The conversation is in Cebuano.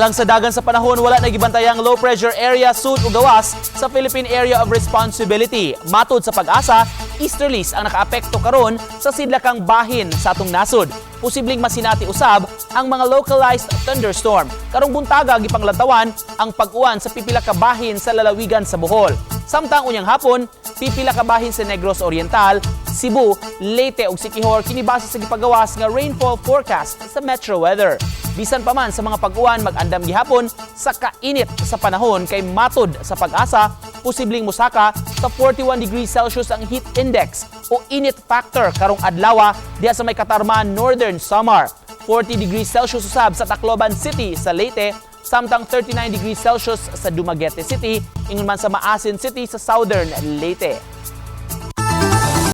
Alang sa dagan sa panahon, wala na gibantayang low pressure area sud o gawas sa Philippine Area of Responsibility. Matod sa PAGASA, easterlies ang nakaapekto karon sa sidlakang bahin sa atong nasod. Posibleng masinati usab ang mga localized thunderstorm. Karong buntaga, gipanglantawan ang pag-uwan sa pipila ka bahin sa lalawigan sa Bohol. Samtang unyang hapon, pipila ka bahin sa Negros Oriental, Cebu, Leyte ug Siquijor, kini base sa gipagawas nga rainfall forecast sa Metro Weather. Bisan pa man sa mga pag-uwan, mag-andam gihapon sa kainit sa panahon kay matod sa PAGASA, posibleng musaka sa 41 degrees Celsius ang heat index o init factor karong adlaw diha sa may Catarman, Northern Samar. 40 degrees Celsius usab sa Tacloban City sa Leyte, samtang 39 degrees Celsius sa Dumaguete City, ingon man sa Maasin City sa Southern Leyte.